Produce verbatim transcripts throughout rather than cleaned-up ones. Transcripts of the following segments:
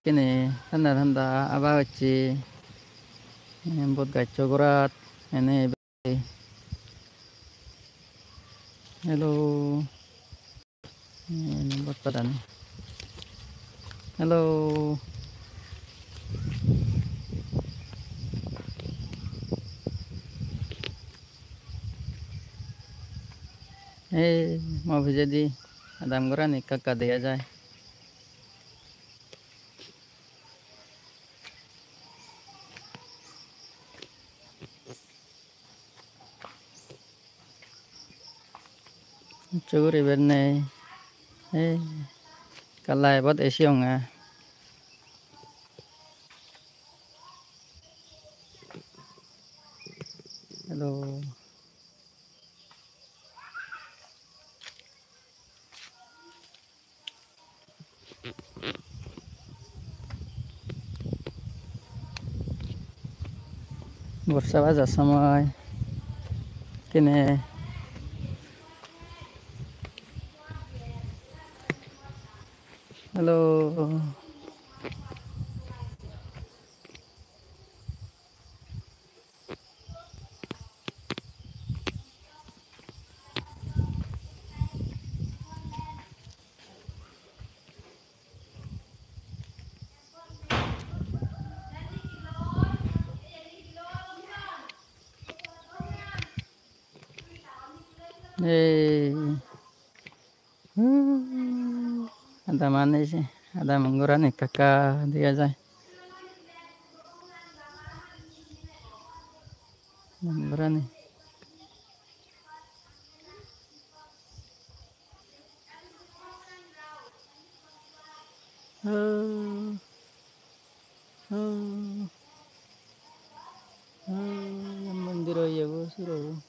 Kene thanda thanda aba hocche. Eh, bot gaccho gorat ene. Hello. Eh, bot padani. Hello. Ei, mo pijedi adam gorani ekka ekka dega jai. Hissu guribar nei. Ei, ekka live-ot esi onge. Hello. Borsa bajar somoi kene. Hello. Ei. Hmm, adaman ei se, adaman goran ekka ekka dega jai. Adaman gorani. Oh. Oh. Oh, mondiro iyebo suro.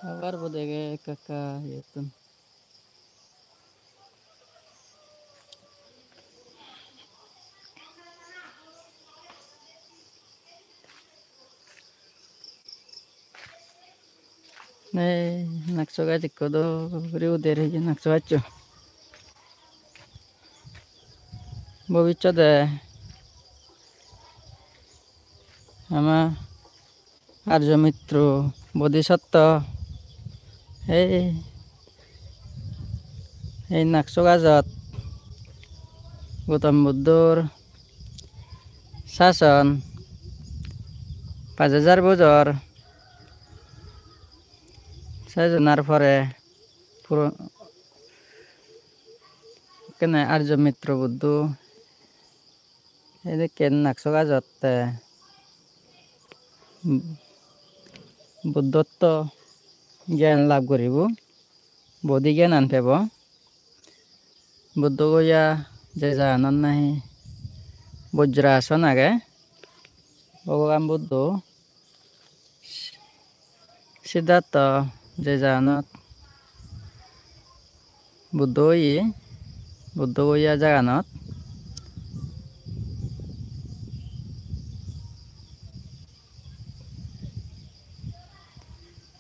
Abar bo dege ekka ekka iyottun. Ei nakso gaj ekko dol guri uder, ei je nakso gaccho. Bobissode ama Arjo Mitro Bodhisotto ei, ei nakso gajot Gautam Buddhor sason paj hajar bojor sejonar pore puro-, ekkene Arjo Mitro Buddho edokken nakso gajot te Buddhotto gyan lab guribo, bodhi gyanan pebo. Buddho goya je jaganot nahi Bojrason age, Bhogoban Buddho Siddhartho je jaganot Buddho oye, Buddho oya jaganot.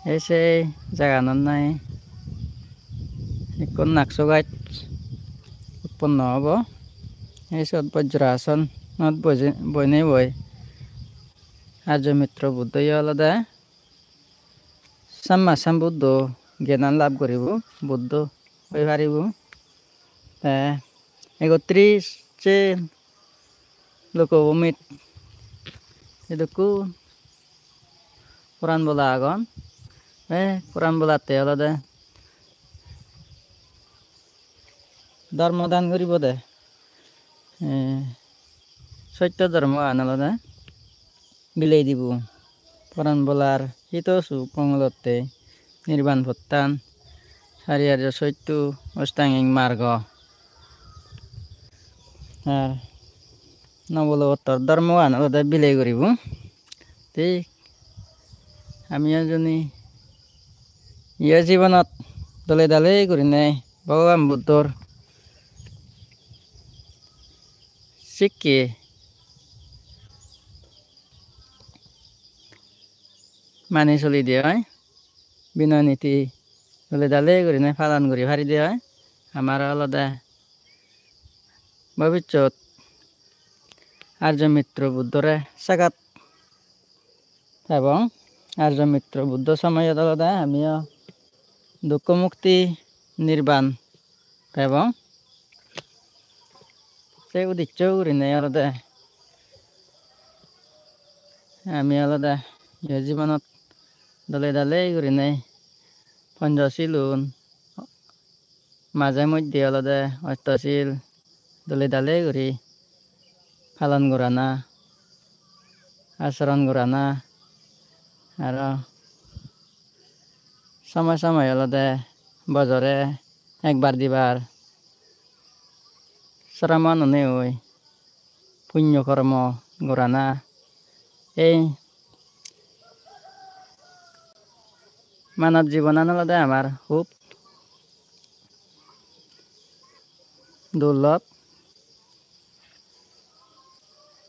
Ei sei jaganot nahi ekko nakso gaj utponno obo. Ei siyot Bojrasonot boje-, boinei boi Arjo Mitro Buddho ye olode Samma Sambuddho gyanan lab guribo, Buddho oi paribo. Te ekotris se lokobhumit edokkun poran bola agon. Te poran bolatte olode dhormo dan guribo de. Eh, sotto dhormogan olode bilei dibo. Poran bolar hito suk mongolotte nirban pottan, sari arjo sotto, ostangik margo. Ar nobolottor dhormogan olode bilei guribo. Thik amiyo juni ye jibonot dole dale gurinei Bhogoban Buddhor sikke mani solide oi, binoy niti dole dale gurinei palon guri paride oi, amar olode bobissot Arjo Mitro Buddhore sagat pebong. Arjo Mitro Buddho somoyot olode amiyo dukko mukti nirban pebong. Se udisso gurinei olode ami olode ye jibonot dole dale gurinei Ponchosilun maje moddhe olode Ostosil dole dale guri palon gorana, asoron gorana, aro somoi somoi olode bojore ekbar dibar sramon onei punyo kormo gorana. Ei manob jibonan olode amar hub durlob.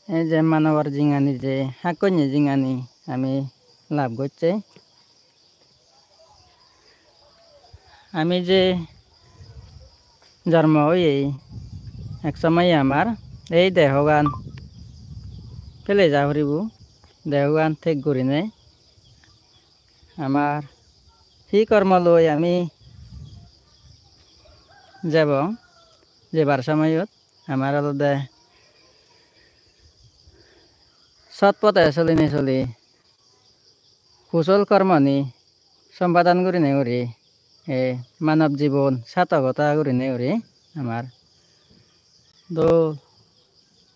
Ei je manobor jingani, je hakkonye jingani ami lab gocche, ami je jormo oyei, ek somoye amar ei dehogan pele ja puribo, dehogan thik gurinei. Amar hi kormo loi ami jebong, jebar somoyot amar olode sot pode solinei soli, kusol kormoni sompadon gurinei guri, ei manob jibon sartokota gurinei guri amar dol,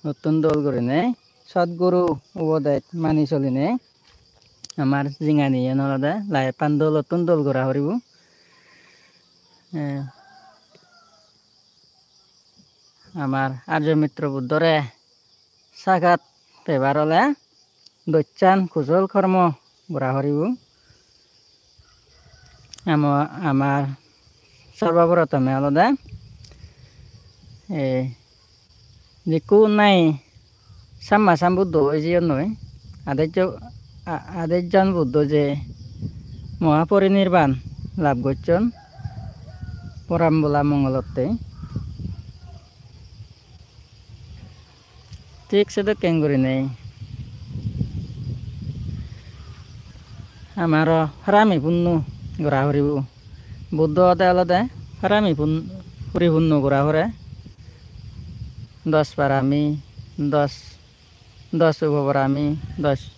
huttun dol gurinei sotguru ubodes mani solinei amar jingani iyen olode life-an dolottun dol gora puribo. Eh, amar Arjo Mitro Buddhore sagat pebar ole dochan kusol kormo gora puribo. Amo-, amar sorboprotome olode, eh, jikku nahi Samma Sambuddho oi jeyonnoi, adejjo-, a-, adejjon Buddho je Mohaporinirban lab gocchon porambola mongolotte. Thik sedokken gurinei amaro parami punno gora puribo. Buddho ode olode parami pun-, puripunno gora pore. Dos parami, dos, dos upoparami, dos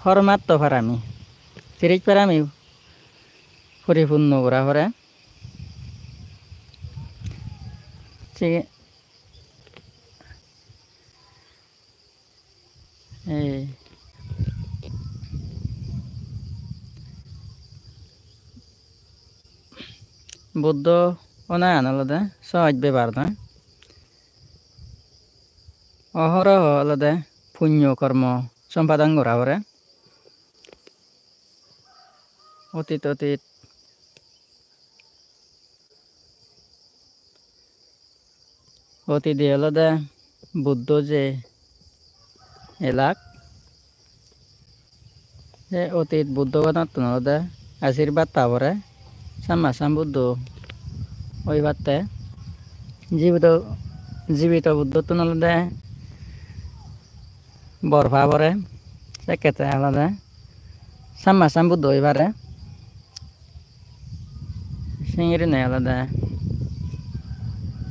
hormatto parami, tiris parami puripunno gora pore. Thik Ei Buddho onagan olode sohoj bepar noi. Ohoroho olode punyo kormo sompadon gora pore. Otit otit Otide olode Buddho je elak, se otit Buddhogonottun olode ashirbad pa pore, Samma Sambuddho oibatte. Jibito, jibito Buddhottun olode bor pa pore, sekkete olode Samma Sambuddho oi pare. Singirine olode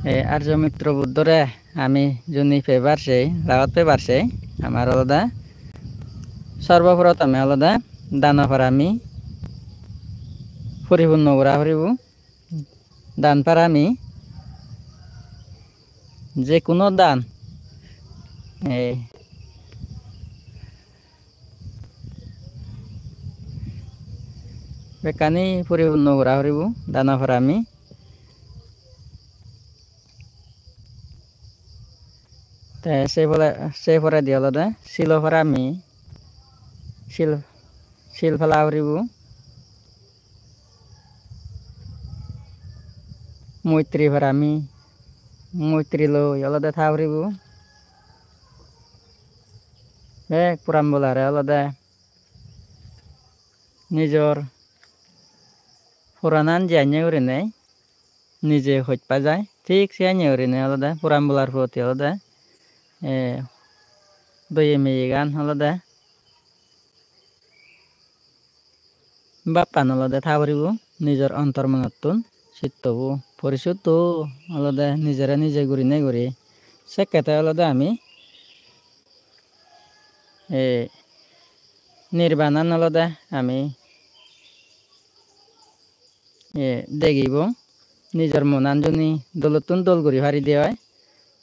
ei Arjo Mitro Buddhore ami juni pebar sei, lagot pebar sei, amar olode sorboprotome olode dano parami puripunno gora puribo. Dan parami, je hono dan, ei, bekkani puripunno gora puribo, dano parami. Te se pore, se poredi olode silo parami, sil, sil pala puribo. Moitri parami, moitri loi olode ta puribo. Bek porambolare olode nijor poranan jiyanye gurinei nije hoj pa jai. Thik siyanye gurinei olode puran bolar proti olode, eh, doye meyegan olode bappan olode ta puribo nijor ontor monottun, sittobo porisuddho olode nijere nije gurinei guri. Sekke te olode ami, eh, nirbanan olode ami, eh, degibo. Nijor monan juni dolottun dol guri paride oi,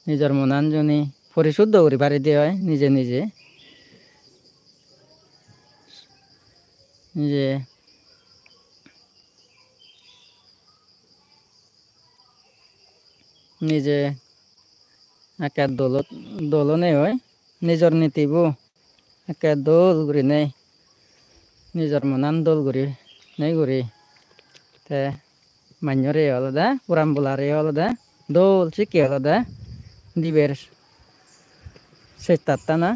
nijor monan juni porisuddho guri paride oi, nije nije. Nije, nije ekke dol, dol onei oi, nijor nitibo ekke dol gurinei, nijor monan dol gurinei guri. Te manjore olode, puran bolare olode dol sikke olode diber sestattana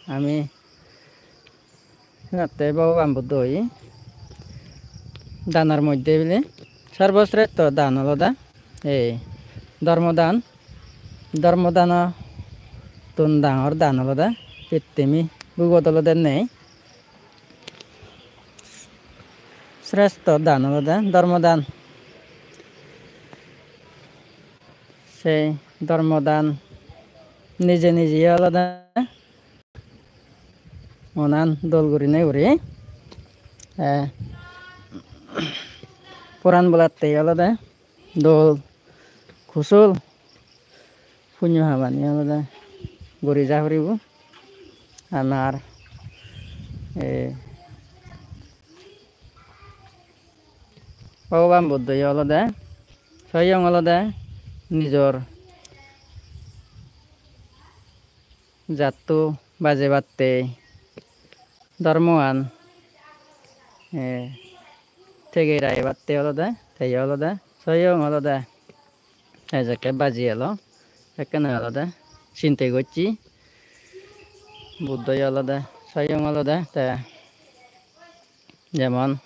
ami senotte Bhogoban Buddho hoye danor moddhe bile sorbosresto dan olode ei dhormo dan. Dhormo danottun dangor dan olode pittimi bugot olode nei. Sresto dan olode dhormo dan. Sei dhormo dan nije nije olode monan dol gurinei guri, eh, poran bolatte olode dol kusol punyo hamani olode guri ja puribo. Amar, eh, Bhogoban Buddho ye olode soyong olode nijor jatto bajebatte, dhormoan, eh, tegei ragebatte olode, te ye olode soyong olode ejekke baji elo, ekkene olode sinte gocche. Buddho ye olode soyong olode te jemon,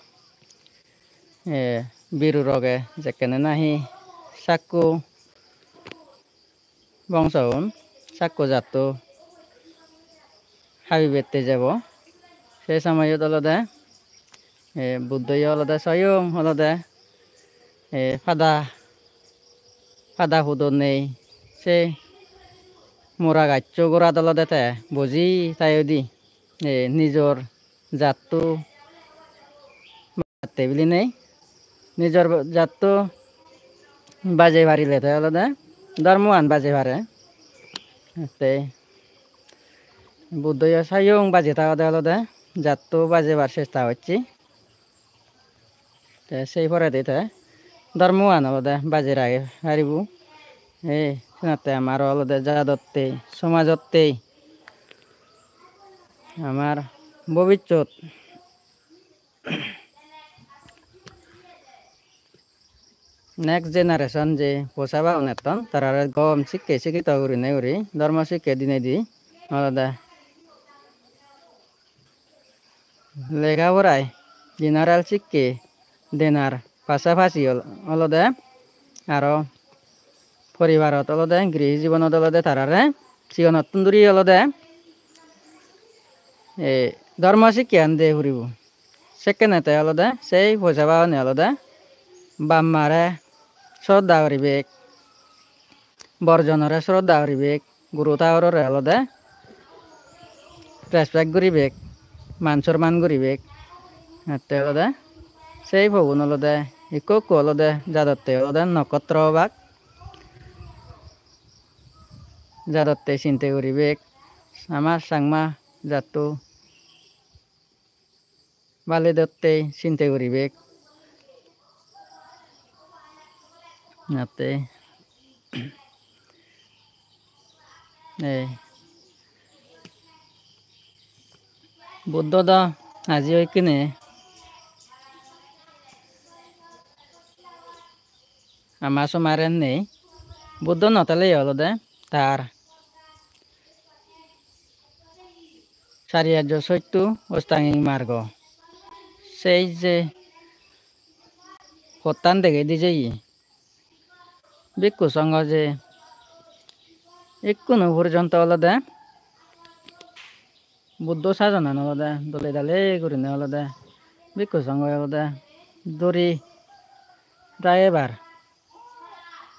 eh, biru roge jekkene nahi Sakko bongsoun, Sakko jatto habibette jebo. Se somoyot olode, eh, Buddho ye olode soyong olode, eh, pada, pada hudon nei se mora gaccho gorat olode te boji tayodi, eh, nijor jatto bajebatte bilinei, nijor jatto bajei parile te olode dhormoan bajei pare. Te Buddho ye soyong bajei thagode olode jatto bajebar chesta gocche. Te sei poredi te dhormoan olode bajei ragei paribo. Ei, senotte amar olode jadotte, somajotte, amar bobissot next generation je posabaun etton, tarare gom sikke sikkito gurinei guri, dhormo sikke dinei di olode lega porai general sikke denar pasapasi ol-, olode aro poribarot olode, grihi jibonot olode tarare sigonottun duri olode, eh, dhormo sikkean de puribo. Sekkene te olode sei posabaune olode bap mare sroddha guribek, borjonore sroddha guribek, guru thakurore olode respect guribek, man sorman guribek. Ette olode sei pogun olode ikko ikko olode jadotte olode nokkotro obak. Jadotte sinte guribek, ama Changma jatto baledotte sinte guribek. Jatte ei Buddho do aji oikkene ama somare nei. Buddho no thele olode tar sari arjo sotto ostangik margo, sei je pottan degei di jeye, Bhikkhu songho je ekkuno porjonto olode Buddho sajonan olode dole dale gurinei olode bhikkhu songho olode duri ragebar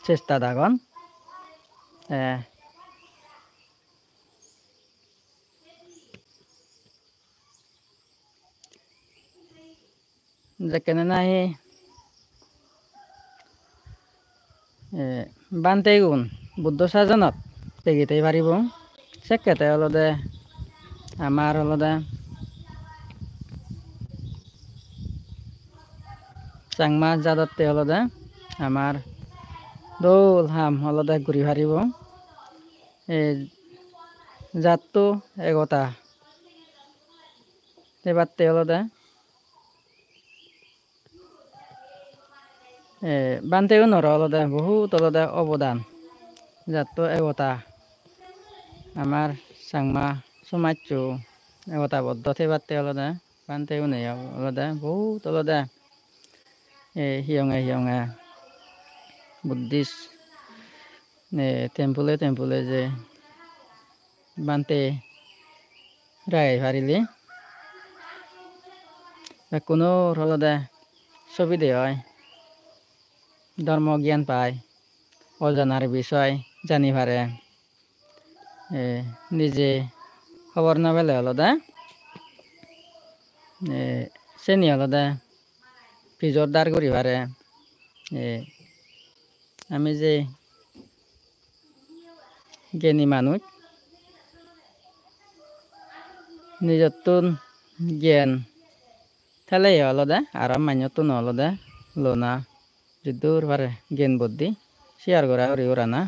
chestat agon. Te jekkene nahi, eh, bhantegun Buddho sajonot tegi tei paribo, sekkete olode amar olode Changma jadotte olode amar dol ham olode guri paribo. Ei jatto egota thebatte olode, eh, bhantegunor olode bohut olode obodan. Jatto egota, amar Changma somajcho egota boddo thebatte olode bhantegune olode bohut olode, eh, hiyonge hiyonge Buddhist, eh, temple-e temple-e je bhante ragei parile bekkunor olode subide oi, dhormo gyan pai, ojanar bisoy jani pare. Eh, nije hobor no pele olode, eh, seni olode pijor dar guri pare. Eh, ami je geni manuj, nijottun gyan theleyo olode aro manjottun olode lona jiddur pare gyan buddhi share gora guri gorana.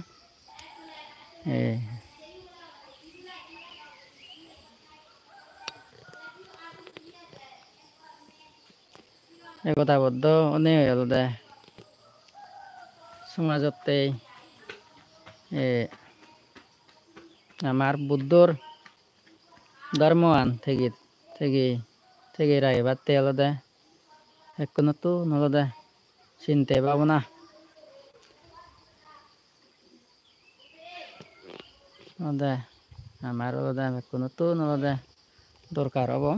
Eh. Ekota boddo onei olode somajottei, eh, amar Buddhor dhormoan tegi, tegi, tegi ragebatte olode ekkunottun olode sinte bhabona. Olode amar olode bekkunottun olode dorkar obo.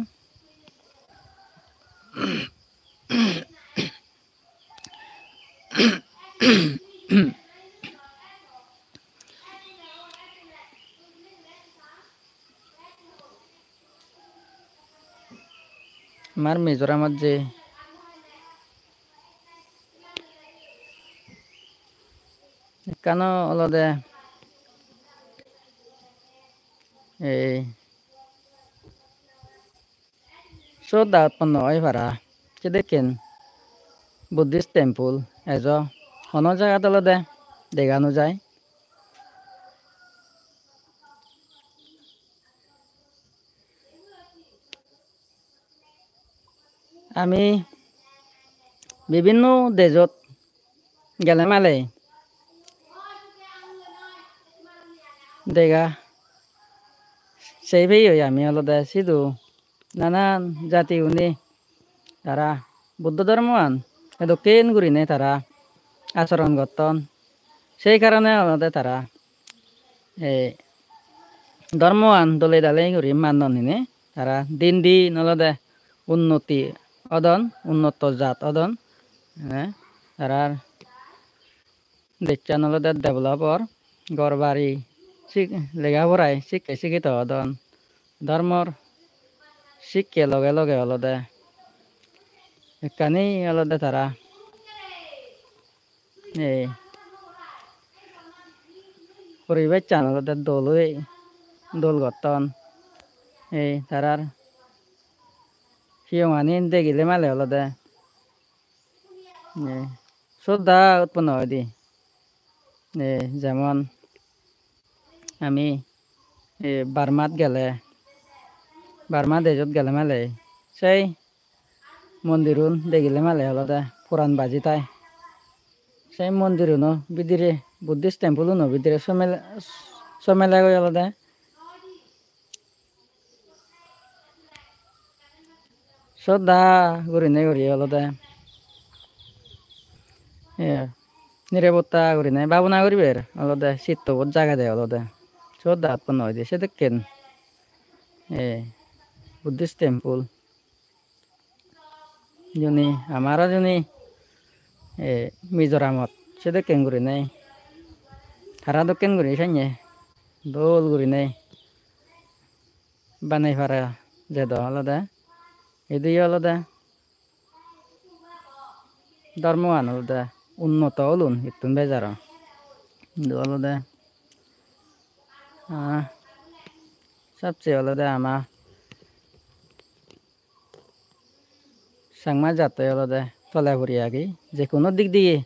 Amar Mizoramot je ekkano olode ei sroddha utponno oi para, sedekken Buddhist temple ejo hono jagat olode dega no jai. Ami bibinno dejot gele male dega sei peyoi ami olode sidu nanan jati gune tara Buddho dhormoan edokken gurine tara achoron gotton. Sei karone olode tara ei dhormoan dole dale guri mannon hine tara din din olode unnoti odon, unnotto jat odon. Mane tarar dejchan olode develop or, ghor bari sik-, lega porai sikke sikito odon, dhormor sikke loge loge olode ekkani olode tara ei poribessan olode dol oye, dol gotton. Ei tarar hiyongani degile male olode, eh, sroddha utponno oide. Eh, jemon ami, eh, Burmat gele, Burma dejot gele male sei mondirun degile male olode puran baji tai. Sei mondiruno bidire, Buddhist temple-uno bidire somele, somele goi olode sroddha gurinei guri olode, eh, nirebotta gurinei babona guribar olode sittobot jagede olode. Sot dattun noi de sedokken, eh, Buddhist temple. Juni amaro juni, eh, Mizoramot sedokken gurinei, tara dokken guri sanye dol gurinei banei para jedo olode. Idu olode dhormoan olode unnoto olun ittun bej aro. Idu olode, ah, sabse olode ama Changma jattoi olode tole puri agi, je hono dik dige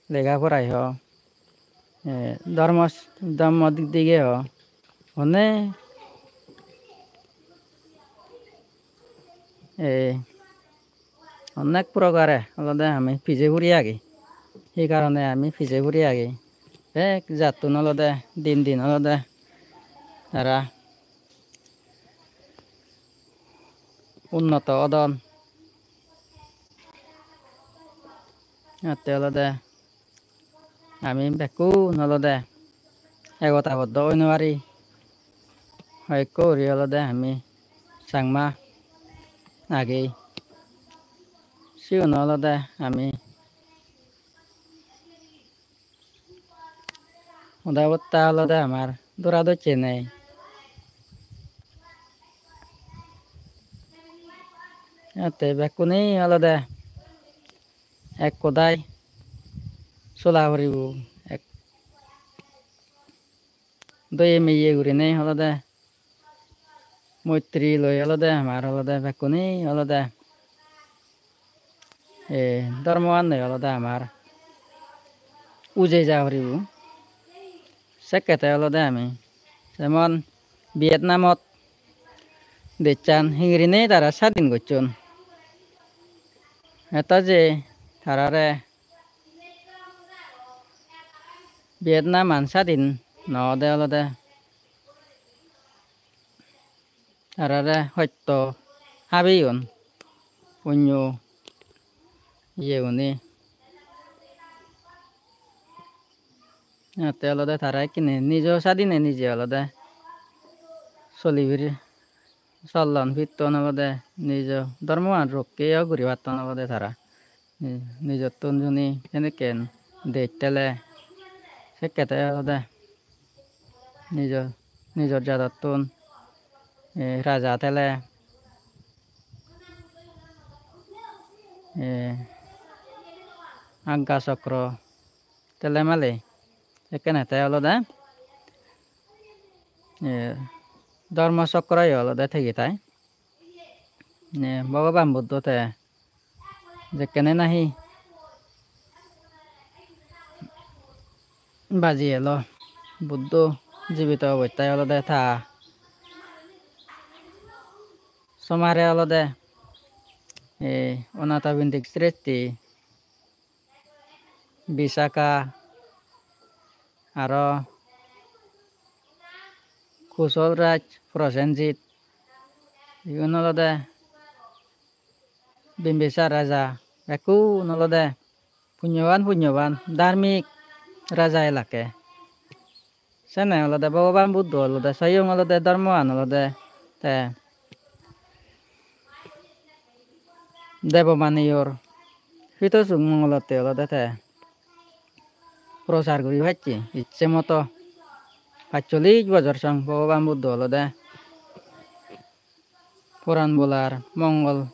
lega porai ho, eh, dhormo, dhormo dik dige ho, onek, eh, onek prokare olode ami pije puri agi. Hi karone ami pije puri agi? Bek jattun olode din din olode tara unnoto odon. Atte olode ami bekkun olode egotaboddo oi no pari. Hoyekko guri olode ami Changma agi. Sigun olode ami Hoda botta olode amar dora docche nei. Ate bekkune olode ek hodai sola puribo, ek doye meye gurinei olode moitri loi olode amar olode bekkune olode, eh, dhormoan loi olode amar ujei ja puribo. Sekkete olode ami jemon Vietnamot dejchan hingirinei tara sadin gocchon. Eta je tarare Vietnam an sadin no ode olode tarare hosto habeyon onyo iyegune. Iyot te olode tara ekkene nijo sadine nije olode soli piri sollon pitton olode nijo dhormoan rokkeyo guri patton olode tara. Ni-, nijottun juni senekken dej tele sekke te olode nijo, nijor jadottun, eh, raja tele, eh, Agga Chokro tele male ekkene te olode, eh, Dharma Chokro yo olode thegi tai. Ne Bhogoban Buddho te jekkene nahi baji elo, Buddho jibito obostai olode ta somare olode ei Anathapindik Sresti, Visakha, aro Kusol Raj, Prosenjit, igun olode Bimbisar raja, bekkun olode punyoban, punyoban, dharmik raja elakke. Sene olode Bhogoban Buddho olode soyong olode dhormoan olode te debo maniyor hito suk mongolotte olode te prochar guri pacche icche moto. Pachchollish bojor song Bhogoban Buddho olode poran bolar mongol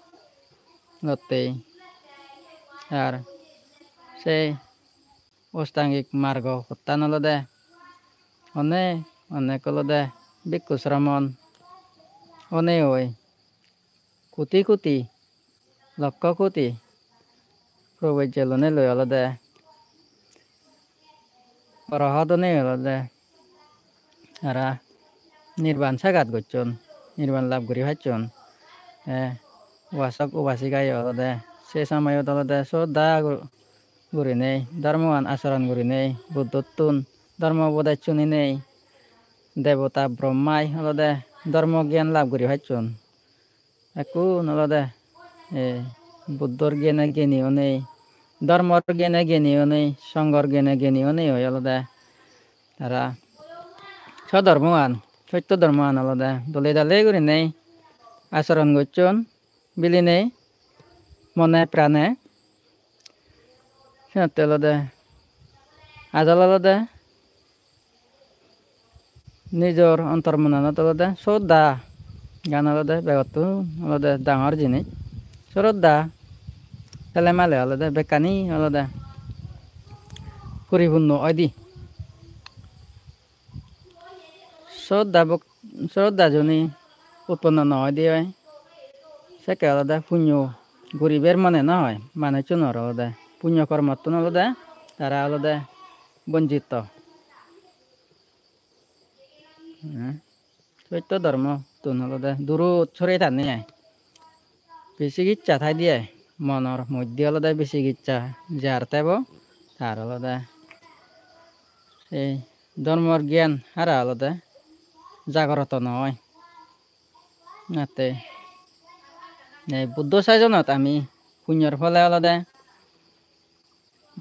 lottei. Ar se ostangik margo pottan olode onek, onek olode bhikkhu sromon onei oi, koti koti, lokko koti probojje lonei loi olode orohot onei olode tara nirban sagat gocchon, nirban lab guri pacchon. Te upasok upasika yo olode se somoyot olode sroddha gu-, gurinei, dhormoan acharon gurinei, Buddhottun dhormo upodes suninei, debota Brahmai olode dhormo gyan lab guri pacchon. Ekkun olode, eh, Buddhor gyane gyani onei, dhormor gene geni onei, songhor gene geni onei oi olode tara sodhormoan, sotto dhormoan olode dole dale gurinei achoron gocchon bilinei mone prane. Senotte olode ajol olode nijor ontor monanot olode sroddha gan olode begottun olode dangor jinis. Sroddha tele male olode bekkani olode puripunno oide. Sroddha bok-, sroddha juni utponno no oide oi, sekke olode punyo guribar mone no oi. Manuchunor olode punyo kormottun olode tara olode bonchitto. Hmm. Sotto dhormottun olode durot sore tanne ai. Bisigicha thaide ai. Monor moddhe olode bisigicha jar tebo, tar olode ei dhormor gyan hara olode jagroto no oi. Atte ei Buddho sajonot ami punyor phole olode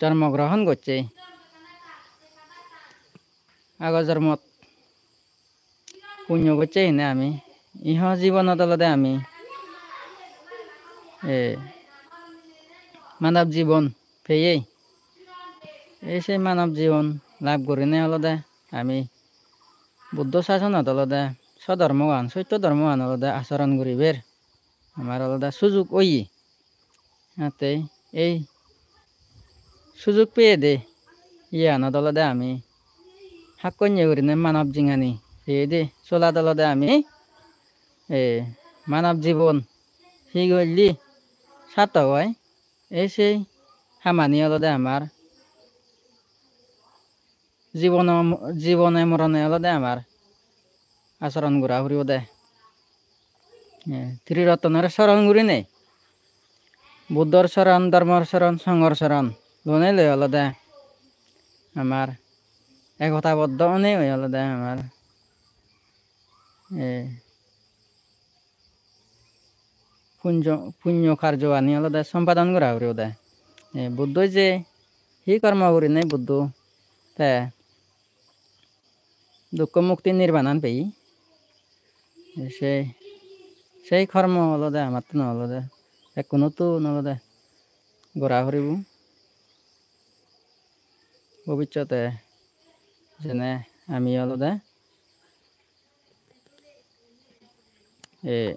jonmo grohon gocche. Ago jormot punyo gocche hine ami iho jibonot olode ami, eh, manob jibon peyei. Ei se manob jibon lab gurine olode ami Buddho sasonot olode sodhormogan, sotto dhormogan olode achoron guribar amar olode sujuk oye. Atte ei sujuk peyede iyanot olode ami hakkonye gurinei manob jingani peyede solat olode ami, eh, manob jibon hi golle sartok oi, ei sei hamani olode amar jibono, jibone morone olode amar achoron gora puribode. Eh, Trirattonore soron gurinei, Buddhor soron, Dhormor soron, Songhor soron lunei loi olode amar ekota boddo onei oi olode amar, eh, punyo, punyo karjo ani olode sompadon gora puribode. Eh, Buddho je hi kormo gurinei Buddho te dukko mukti nirbanan peye. Sei, sei kormo olode amattun olode, bekkunottun olode gora puribo. Bobissote jene ami olode, e,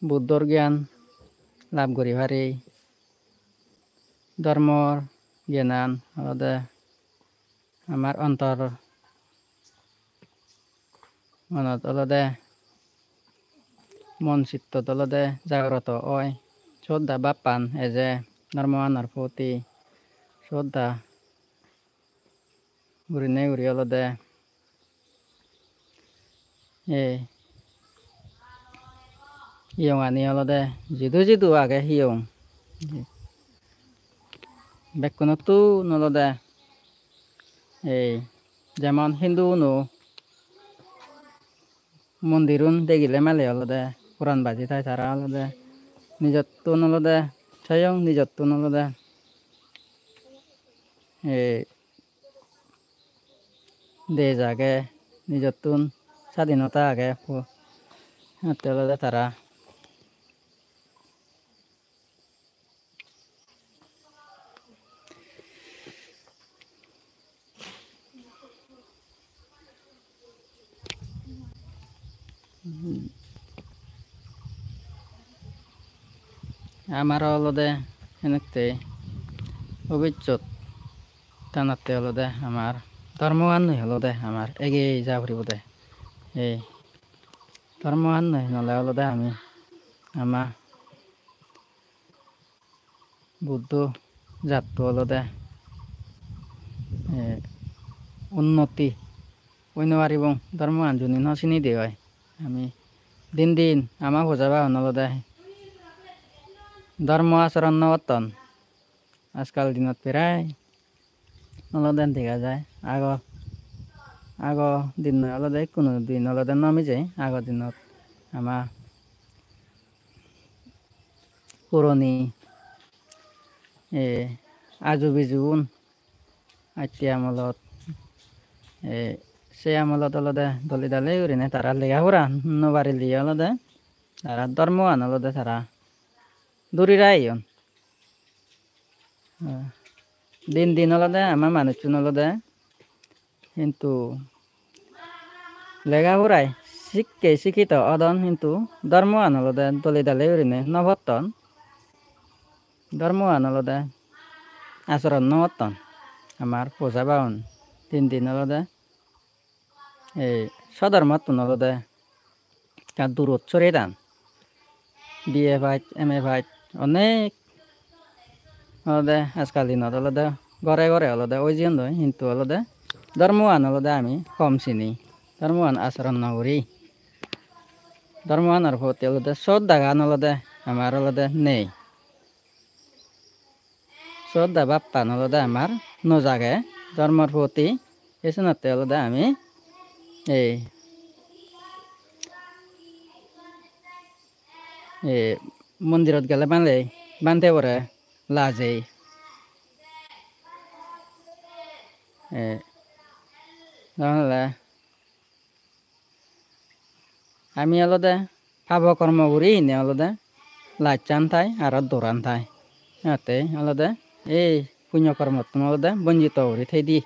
Buddhor gyan lab guri pari, dhormor gyanan olode amar ontor monot olode, mon sittot olode jagroto oi, sroddha bhappan eje, dhormoanor proti sroddha gurinei guri olode ei hiyongani olode jidu jidu age hiyong, bekkunottun olode ei jemon Hinduuno mondirun degile mele olode poran baji thai, tara olode nijottun olode soyong nijottun olode ei dej age, nijottun sadinota age, po-, atte olode tara amaro olode henotte bobissot tanatte olode amar dhormogan noi olode amar egei ja puribode. Ei dhormogan noi nole olode ami ama Buddho jatto olode, eh, unnoti oi no paribong, dhormogan juni no sinide oi. Ami din din ama poja bagun olode dhormo achoron no gotton. Ajkal dinot prai olode dega jai. Ago, ago dinno olode ikkunu din olode no mije. Ago dinot ama puroni, e, aju bijugun, atti amolot, e, se amolot olode dole dale gurinei tara lega pora no parile olode tara dhormoan olode tara duri rageyon. E, din din olode ama manuchun olode hintu lega porai sikke sikkito odon, hintu dhormoan olode dole dale gurinei no potton. Dhormoan olode asoron no potton. Amar posabaun din din olode ei sodormottun olode ekka durot soredan. B A pass, M A pass, onek olode ajkal dinot olode gore gore olode oi jeyondoi, hintu olode dhormoan olode ami hom sini, dhormoan asoron no guri, dhormoanor proti olode soddagan olode amar olode nei. Sodda bappan olode amar no jage dhormor proti. Ei senotte olode ami ei, ei mondirot gele mane bhante bore lajei. Ei, nahole ami olode pabo kormo guri hine olode lajchan thai aro doran thai. Jatte olode ei punyo kormottun olode bonjito guri thei di.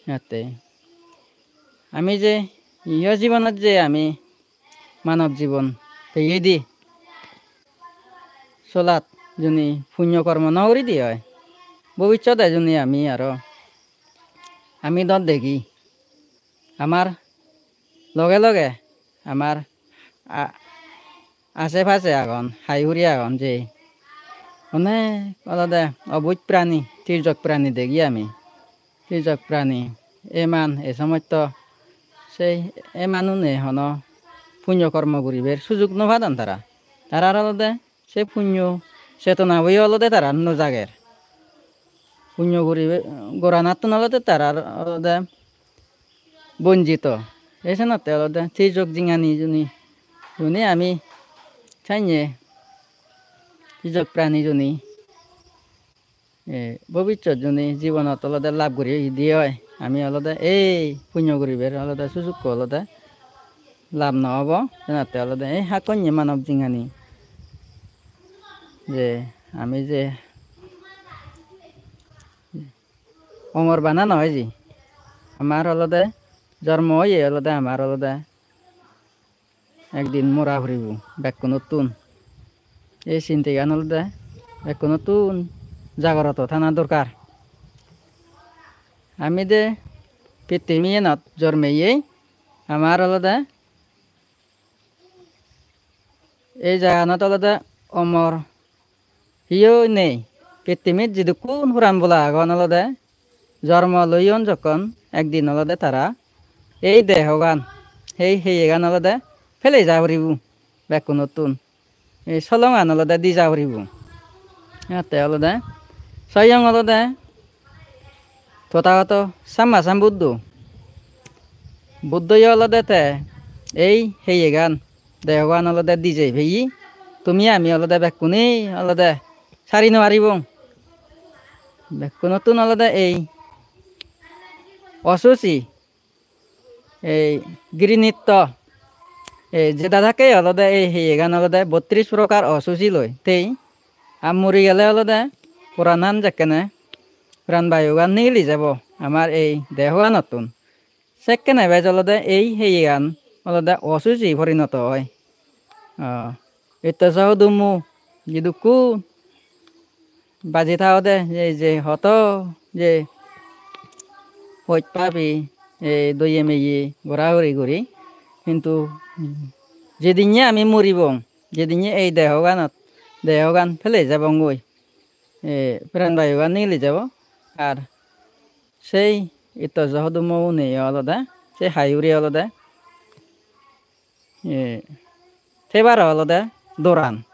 Jatte ami je iyo jibonot je ami manob jibon peyei di solat juni punyo kormo no guri di oi, bobissode juni ami aro ami do degi amar loge loge amar a-, ashe pashe agon, hai hure agon je onek olode obuj prani, tirjok prani degi ami. Tirjok prani, eman, ei somosto sei emanune hono punyo kormo guribar sujug no padon tara. Tarar olode se punyo chetona boyo olode tarar no jager. Punyo guribe-, goranattun olode tarar olode bonjito. Ei senotte olode tirjok jingani juni, juni ami sanye tirjok prani juni, e, bobissot juni jibonot olode lab guri di oi, ami olode ei punyo guribar olode sujukko olode lab no obo. Senotte olode ei hakkonye manob jingani je ami je omor bana no oye, amar olode jormo oye olode amar olode ekdin mora puribo bekkunottun. Ei sintegan olode bekkunottun jagoroto thana dorkar. Ami de pittimiyenot jormeyei, amar olode ei jaganot olode omor hiyo nei. Pittimit jidukkun puran bola agon olode jormo loyon jokkon ekdin olode tara ei dehogan, ei heyegan olode pelei ja puribo bekkunottun. Ei solongan olode di ja puribo. Te olode soyong olode Tothagoto Samma Sambuddho. Buddho yo olode te ei heyegan, dehogan olode di jei peye. Tumi ami olode bekkune olode sari no paribong. Bekkunottun olode ei osuci, ei girinitto, ei jeda thakke olode ei heyegan olode botris prokar osuci loi. Tei ar muri gele olode poranan jekkene pran bayugan nigili jebo amar ei dehoganottun. Sekkene bej olode ei heyegan olode osuci porinoto oi. Ah, itto soho dummo jidukkun baji thaode, je, je hoto, je hoj pabi, ei doye meye gora guri guri. Hintu jedinne ami muribong, jedinne ei dehoganot, dehogan pelei jebongoi, ei pran bayugan nigili jebo. Ar sei itto soho dummo une olode, sei hai hure olode, e, thebaro olode doran,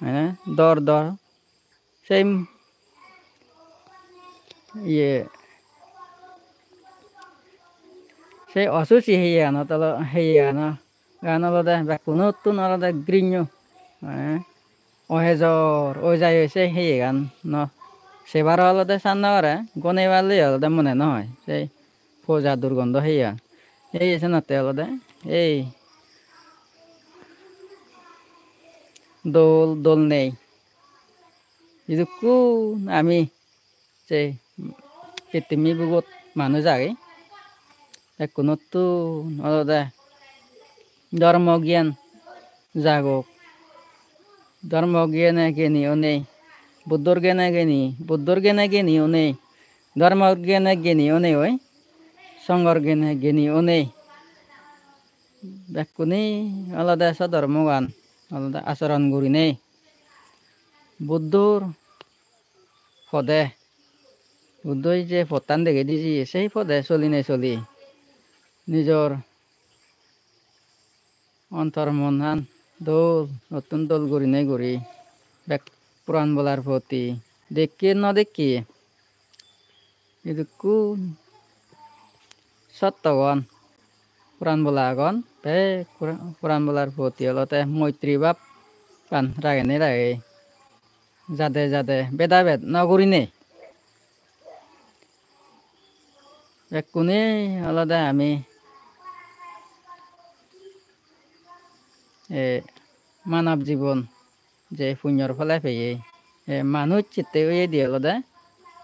mane dor dor. Sei, iye, sei osuci heyeganot olo-, heyegan gan olode bekkunottun olode grinyo, mane ohejor oi jai oi se heyegan no sebar olode san no gore, gone balli olode mone no hoi. Se poja durgondo heyegan. Heye senotte olode ei dol, dol nei. Idukkun ami se pittimi bugot manuj age, bekkunottun olode dhormo gyan jagok. Dhormo gyane gyani onei, Buddhor gyane gyani, Buddhor gyane gyani onei, dhormor gyane gyani onei oi, songhor gyane gyani onei. Bekkune olode sodhormogan olode acharon gurinei Buddhor pode, Buddhoi je pottan degei di jiye, sei pode solinei soli nijor ontor monan dol, nottun dol gurinei guri bek puran bolar poti dekke no dekke idukkun sottogon, puran bola agon, bek pura-, puran bolar poti olode moitri bhab pan ragenei ragei, jade jade beda bed no gurinei. Bekkune olode ami, e, manob jibon je punyor phole peye, e, manuj hitte oyedi olode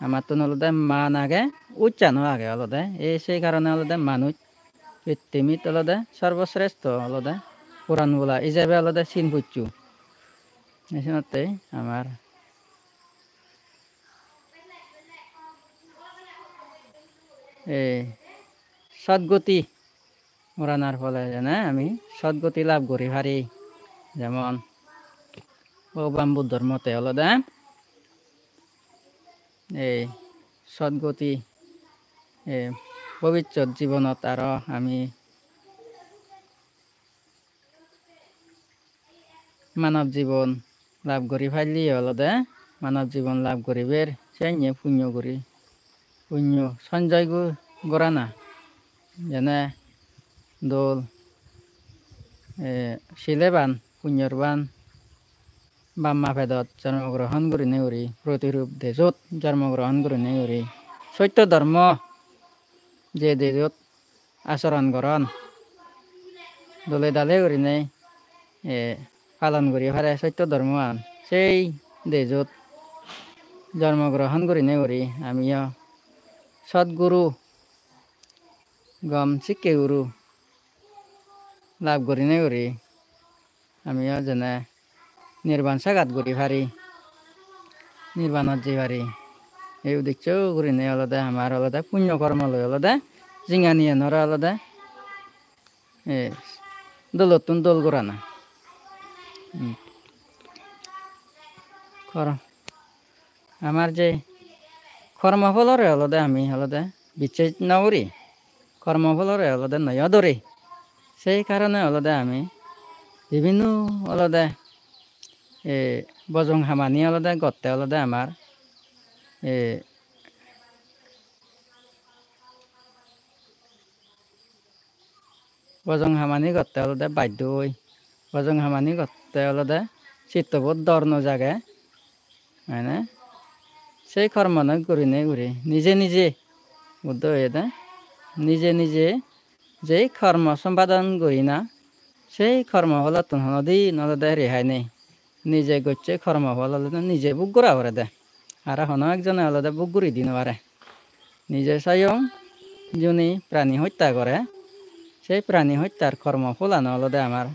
amattun olode man age, ucchano age olode. E, sei karone olode manuj pittimit olode sorbosresto olode puran bola ijebe olode sin pucchu. E, senotte amar ei sotgoti goranar phole jene ami sotgoti lab guri pari. Jemon Bhogoban Buddhor mote olode ei sotgoti, ei bobissot jibonot aro ami manob jibon lab guri palle olode, manob jibon lab guribar senne punyo guri, punyo sonjoy gu-, gorana, jene dol, e, sileban, punyorban, bap ma pedot jormo grohon gurinei guri, protirup dejot jormo grohon gurinei guri, sotto dhormo je dejot acharon goron, dole dale gurinei, e, palon guri pare sotto dhormoan, sei dejot jormo grohon gurinei guri amiyo sotguru, gom sikke guru lab gurinei guri amiyo jene nirban sagat guri pari, nirbanot jei pari. Ei uddeccho gurinei olode amar olode punyo kormo loi olode jinghaniyanore olode, e, dolottun dol gorana. Hmm. Kor-, amar je kormo pholore olode ami olode bicches no guri, kormo pholore olode noyo dori. Sei karone olode ami bibhinno olode, e, bojong hamani olode gotte olode amar, e, bojong hamani gotte olode baddho oi. Bojong hamani gotte olode sittobot dor no jage. Mane sei kormonoi gurinei guri nije nije Buddho oyede nije nije jei kormo sompadon gurina, sei kormo pholottun honodin olode rehai nei. Nije gocche kormo phol olode nije bhog gora porede. Aro hono ekjone olode bhog guri di no pare. Nije soyong juni prani hotta gore, sei prani hottar kormo pholano olode amar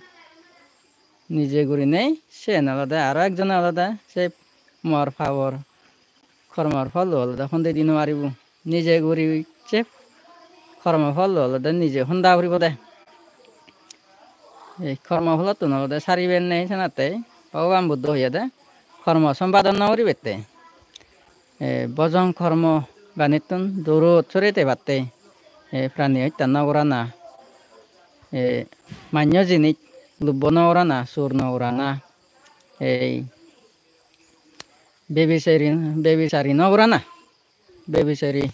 nije gurinei, siyen olode aro ekjone olode sei mor pabor kormor phollo olode honde di no paribo. Nije guri icche kormo phollo olode nije honda puribo de. Ei kormo pholottun olode sariben nei, senatte Bhogoban Buddho hoyede kormo sompadon no guribette. E, bojong kormo ganittun durot sore tebatte, e, prani hotta no gorana, e, manyo jinis lubbo no gorana, sur no gorana, ei bebisari, bebisari no gorana, bebisari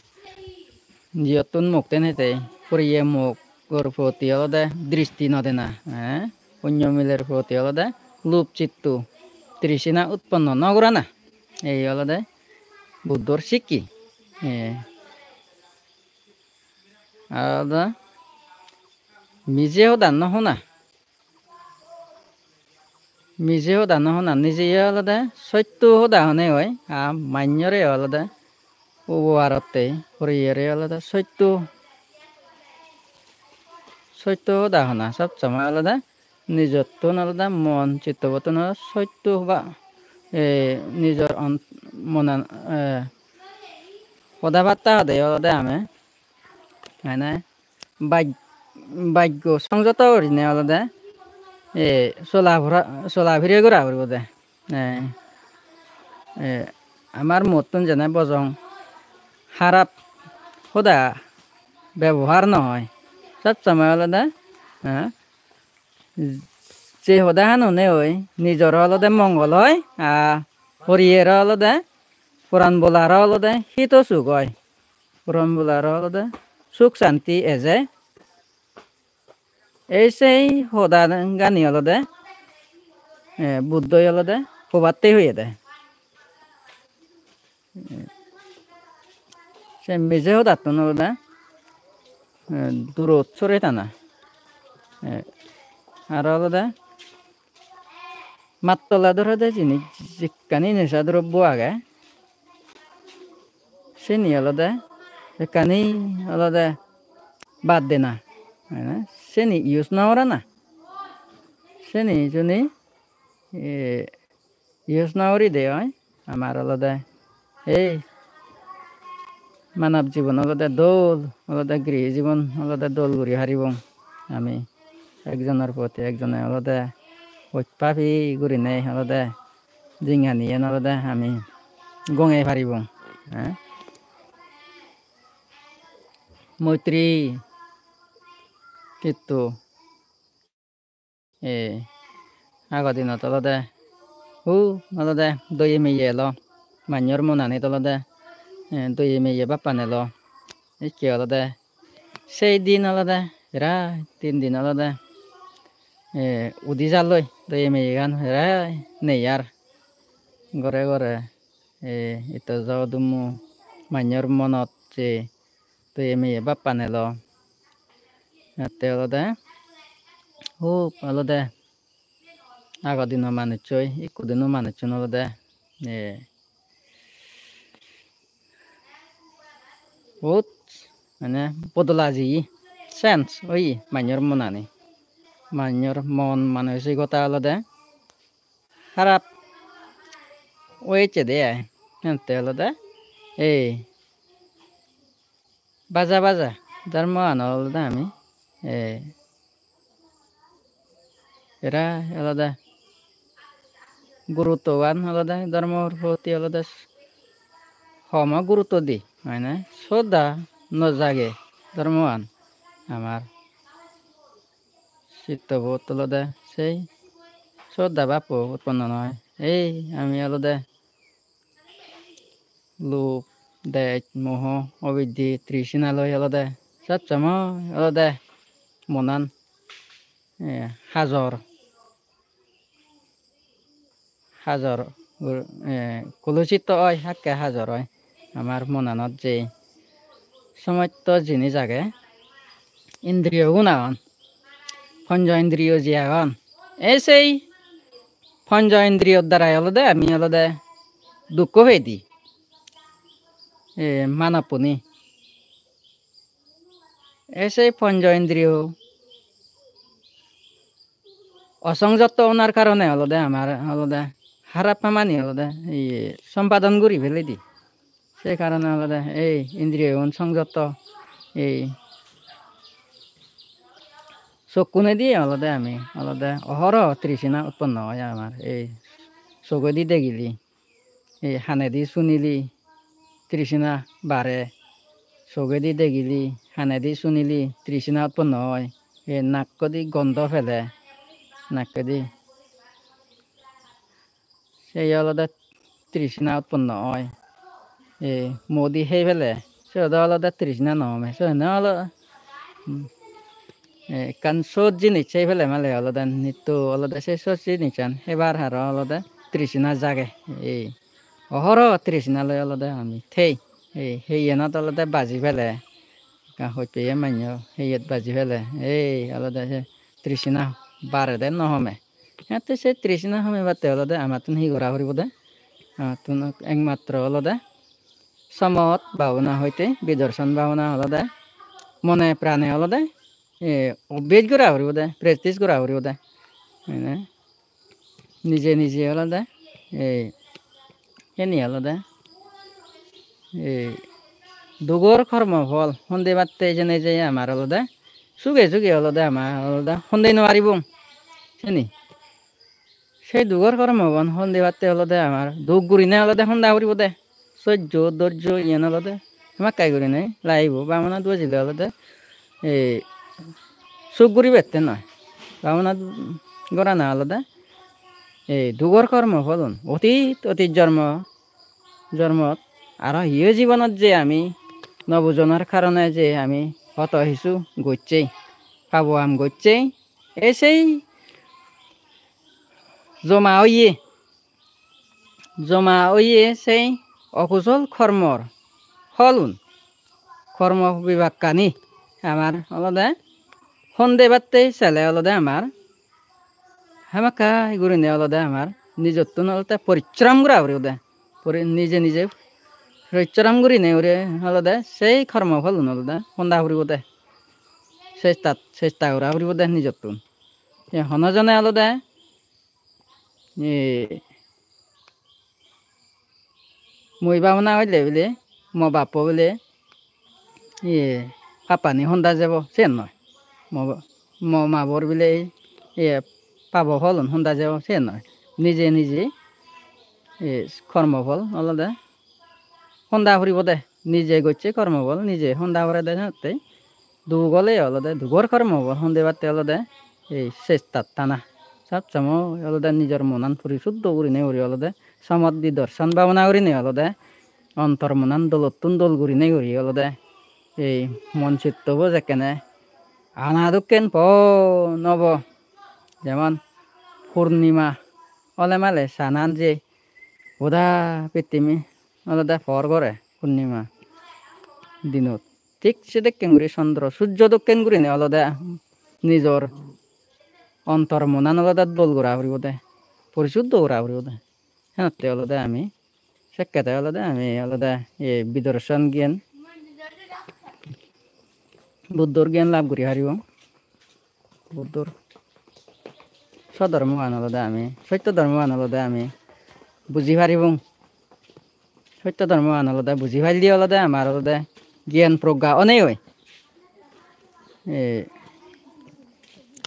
jiyottun mukten hete puriye mugor poti olode dristi no dena, eh? Onyo miler poti olode lub chitto, trishina utponno no gorana. Ei olode Buddhor sikke. Ei. Aro mije hoda no hona. Mije hoda no hona, nije olode sotto hoda hone oi, aa manjore olode uboarotte, horiyere olode sotto, sotto hoda hona, sob somoi olode nijottun olode mon chittobottun olode sotto ba, eh, nijor on-, monan, eh, hoda batta hode olode ame, mane baj-, bajjo songjoto gurinei olode, eh, sola pura, sola pire gora puribo de. Eh, eh, amar muottun jene bojong harap hoda bebohar no oi. Sob somoi olode, eh, je hoda hanone oi, nijor olode mongol oi, a horiyer olode, poran bolar olode hito suk oi. Poran bolar olode suk santi eje. Ei sei hodagani olode, eh, Buddhoi olode hobatte hoyede. Se mije hodattun olode, eh, durot sore tana. Eh, aro olode mattola dorede jinis jekkani nesa drobbo age, seni olode ekkani olode bad dena. Mane seni use no gorana. Seni juni, eh, use no guri de oi, amar olode ei manob jibon olode dol, olode grihi jibon olode dol guri paribong ami. Ekjonor proti ekjone olode hoj pabi gurinei olode jinghaniyen olode ami gongei paribong. Eh? Moitri kitto. Eh, ago dinot olode, hu, olode doye meye elo. Manjor monanit olode, eh, doye meye bappan elo. Ikke olode, sei din olode, prai tin din olode, eh, udi jalloi, doye meyegan prai nei ar. Gore gore, eh, itto jo dummo manjor monot je doye meye bappan elo. Atte olode, hub olode ago dino manuchoi, ikko dino manuchun olode, eh, bot mane bodola jiye, change oye manjor monani. Manjor mon manosigota olode harap oyecche de ai. Ente olode ei baja baja dhormoan olode ami, eh, prai olode guruttoan olode dhormor proti olode homo gurutto di, mane sroddha no jage dhormoan amar. Chittobot olode sei sroddha bhappo utponno noi. Ei ami olode lub, dej, moho, obidde, trishina loi olode sob somoi olode monan, eh, hajor. Hajor, eh, kulusitto oi, hakke hajor oi. Amar monanot je somosto jinis age, indriyogun agon, ponjo indriyo je agon, ei sei ponjo indriyor darai olode ami olode dukko pei di, eh, manoppune. Ei sei ponjo indriyo osongjotto onar karone olode amar olode harap hamani olode iye sompadon guri peledi. Se karone olode ei indriyogun songjotto, ei sokkunedi olode ami olode ohoro trishina utponno oi amar, ei sogedi degili. Ei hanedi sunili trishina bare, sogedi degili, hanedi sunili trishina utponno oi. Ei nakkodi gondo pele, nakkodi. Sei olode trishina utponno oi. Ei muodi hei pele, siyot olode trishina no ome. Siyot olode, hmm, ei ekkan sot jinis hei pele male olode nitto olode sei sot jinissan hebar aro olode trishna jage. Ei ohoro trishna loi olode ami thei. Ei heyenot olode baji pele, ekka hoj peye manjo heyet baji pele, ei olode se trishna barede no home. Ette se trishna homebatte olode amattun hi gora puribo de? Amattun ekmatro olode somot bhabona hoite bidorshan bhabona olode mone prane olode, e, obbes gora puribo de, practice gora puribo de. Mane nije nije olode, e, eni olode, e, dugor kormo phol honde batte jene je amar olode suge suge olode amar olode honde no paribong. Seni. Sei dugor kormogun honde batte olode amar duk gurine olode honda puribo de. Sojjo, dorjo iyen olode hamakkai gurine lagibo. Bamona dojile olode ei suk guribette noi. Bamona gorana olode ei dugor kormo pholun. Otit, otit jormo, jormot aro hiyo jibonot je ami no bujonar karone je ami hoto hisu gocchei, pabo ham gocchei, ei sei joma oye, joma oye sei okusol kormor pholun, kormo bipakkani amar olode honde batte sele olode amar hamakkai gurine olode amar nijottun olode porishrom gora puribo de. Pori-, nije nije porishrom gurine guri olode sei kormo pholun olode honda puribo de. Chesta, chesta gora puribo de nijottun. Ei hono jone olode, ei, mui bhabona golle bile, mo bappo bile, iye, pappani honda jebo, siyen noi. Mo, mo mabor bile, iye, pabo pholun honda jebo, siyen noi. Nije nije, iye, kormo phol olode honda puribo de. Nije gocche kormo phol nije honda porede, senotte duk ole olode, dugor kormo phol honde batte olode ei chestat tana. Sob somoi olode nijor monan purisuddho gurine guri olode somot bidorshan bhabona gurine olode ontor monan dolottun dol gurine guri olode ei mon chittobo jekkene ana dokken pon obo. Jemon purnima ole male sanan je goda pittimi olode por gore purnima dinot. Thik sedokken guri chondro sujjo dokken gurine olode nijor ontor monan olode dol gora puribo de, porisuddho gora puribo de. Senotte olode ami, sekkede olode ami olode ei bidorshan gyan, Buddhor gyan lab guri paribong. Buddhor sodhormogan olode ami, sotto dhormogan olode ami buji paribong. Sotto dhormogan olode buji palle olode amar olode gyan progga onei oi. E,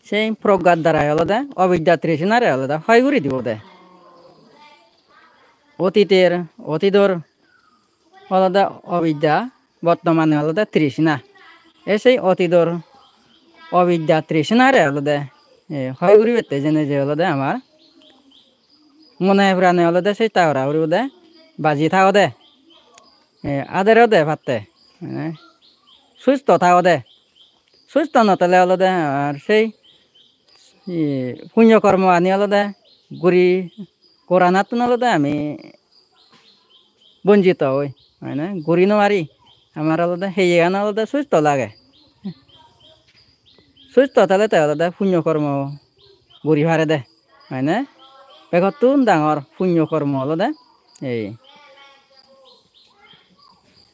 sei proggar darai olode obidya trishnare olode hoi guri dibo de. Otiter, otidor olode obidya, bortomane olode trishna. E sei otidor obidya trishnare olode, e, hoi guribette jene je olode amar mone prane olode sesta gora puribo de, baji thago de, e, adero de patte, mane susto thago de. Susto no thele olode ar sei, e, punyo kormo ani olode guri goranattun olode ami bonjito oi, mane guri no pari. Amar olode heyegan olode susto lage. Susto thele te olode punyo kormo guri parede, mane begottun dangor punyo kormo olode ei,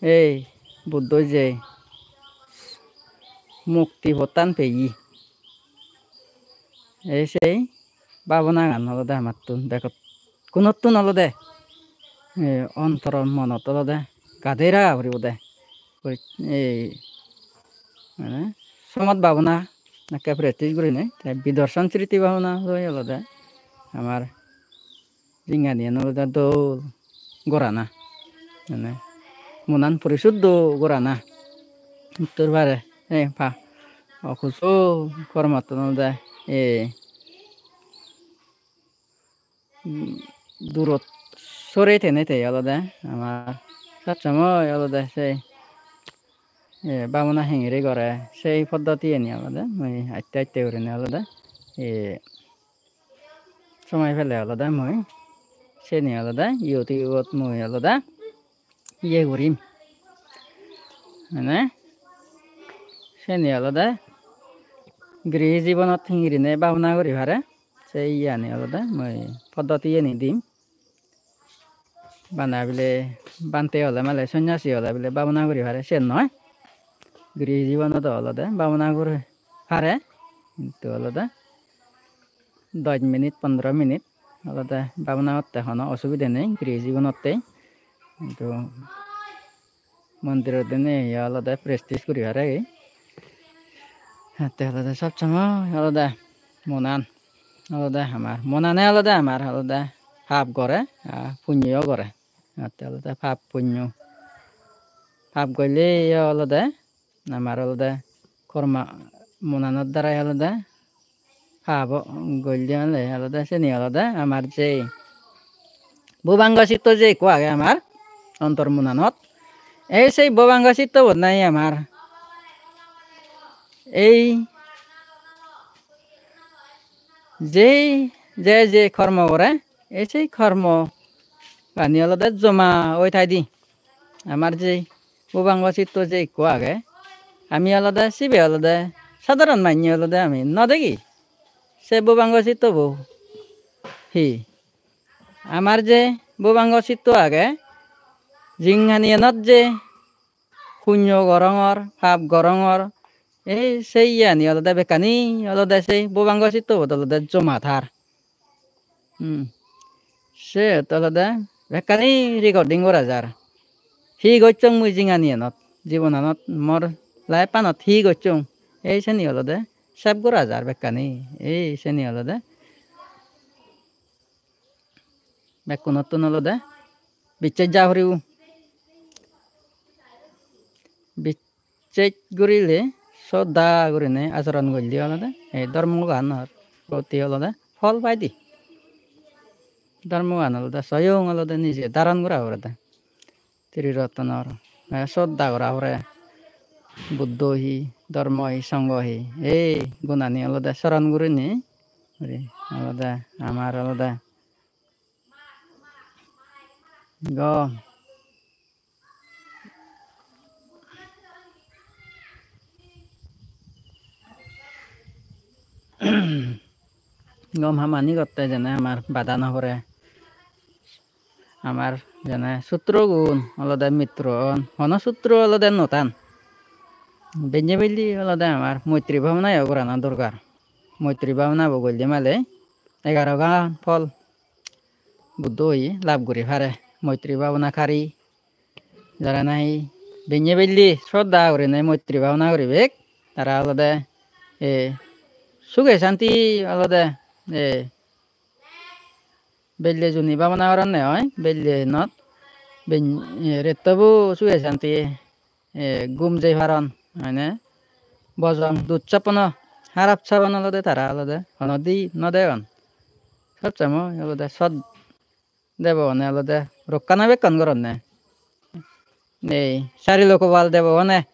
ei Buddho je mukti pottan peye. Ei sei babonagan olode amattun bekkunottun olode, eh, ontoron monot olode gadei raga puribo de. Ei, mane, somot babona ekke practice gurinei, te bidorshan sriti babona loi olode amar jinghaniyan olode dol gorana, mane monan purisuddho gorana. Uttor pare, eh, pa, okusol kormottun olode, eh, mm, durot sore tenei te olode amar sob somoi olode sei, eh, babona hengiri gore sei poddotiyeni olode mui aste aste gurinei olode, eh, somoi pele olode mui Seni olode YouTube-ot mui olode iye gurim. Mane seni olode grihi jibonot hingirine babona guri pare. Se iyani olode mui poddotiyeni dim. Bana bile bhante ole male sonyasi ole bile babona guri pare, siyen noi. Grihi jibonot olode babona guri pare. Hintu olode dos minute, pondro minute olode babona gotte hono osubide nei grihi jibonotte. Hintu mondirot dinei ye olode practice guri pare. Te olode sob somoi olode monan olode amar, monane olode amar olode pap gore, ah, punyo gore. Te olode pap punyo. Pap golle ye olode amar olode korma monanor darai olode pap o-, golle ole olode seni olode amar je bhubango chitto je ekko age amar ontor monanot. Ei sei bhubango chitto bot nahi amar ei je, je, je kormo gore, ei sei kormo gani olode joma oi thai di. Amar je bhubango chitto je ekko age, ami olode sibe olode sadharon manye olode ami no degi. Se bhubango chitto bo hi? Amar je bhubango chitto age, jinghaniyanot je punyo gorongor, pap gorongor, ei se iyani olode bekkani olode se bhubango chitto bot olode joma thar. Hmm. Siyot olode bekkani recording gora jar. Hi gocchong mui jinghaniyanot, jibonanot, mor life-anot hi gocchong, ei seni olode save gora jar bekkani. Ei seni olode bekkunottun olode bicches ja puribo. Bicches gurile sodda gurine achoron golle olode ei dhormoganor proti olode phol paide. Dhormogan olode soyong olode nije dharon gora porede. Triratnor, eh, sodda gora pore. Buddho hi, dhormo hi, songho hi, ei gunani olode soron gurinei guri olode amar olode gom. Gom hamani gotte jene amar bada no pore. Amar jene sutrogun olode mitro on, hono sutro olode no tan. Benne belle olode amar moitri bhabona yo gorana dorkar. Moitri bhabona bo golle male egarogan phol Buddho oye lab guri pare. Moitri bhabona kari, jara nahi benne belle sodda gurinei moitri bhabona guribek, tara olode, eh, suge santi olode, eh, belle juni bhabona goronne oi, belle not, ben-, eh, rettobo suge santi, eh, gum jei paron, mane bojong dussopono, harap sabon olode tara olode hono di no degon. Sob somoi olode sot debogune olode rokkana bekkun goronne. Ei sari lokopal debogune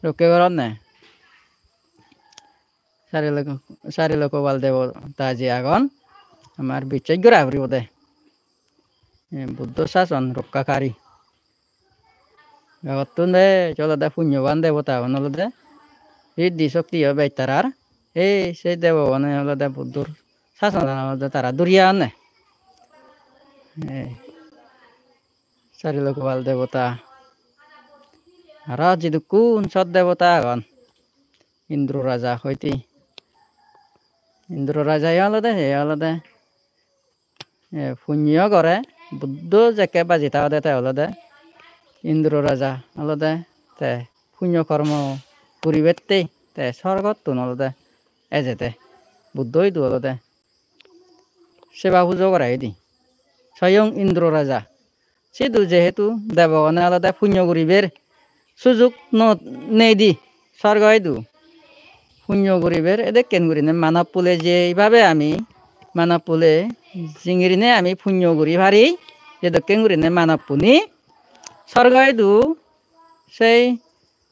rokke goronne. Sari loko-, sari lokopal debota je agon, amar bicches gora puribode. Ei Buddho sason rokkakari. Begottun de olode punyoban debota agon olode. Riddhi shokti o bej tarar. Ei se debogune olode Buddhor sasonan olode tara duri agonne. Ei sari lokopal debota. Aro jidukkun sot debota agon. Indro Raja hoite. Indro Raja yo olode, he olode, eh, punyo gore, Buddho jekke baji thagode te olode Indro Raja olode te punyo kormo guribette te sorgottun olode ejede. Buddho idu olode seba pujo gore idi. Soyong Indro Raja. Sidu jehetu debogune olode punyo guribar sujug no nei di sorgo idu. Punyo guribar edokken gurine manob kule jeibabe ami, manob kule jingirinei ami punyo guri pari, edokken gurine manob puni sorgo idu sei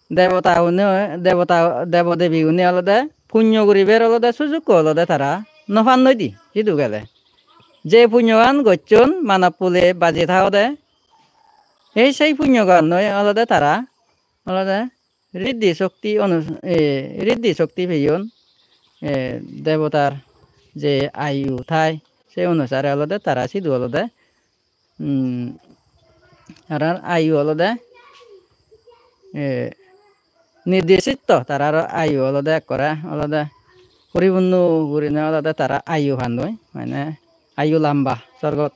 debota gune, debota, debo debi gune olode punyo guribar olode sujukko olode tara no pan noi di, sidu gele. je punyogan gocchon manob kule baji thaode, ei sei punyogannoi olode tara olode riddhi shokti onu-, e, riddhi shokti peyon, e, debotar je ayu thai, se onusare olode tara sidu olode, um, tarar ayu olode, e, nirdisitto, tarar ayu olode ekkore olode puripunno gurinei olode tara ayu pandoi, mane ayu lamba sorgot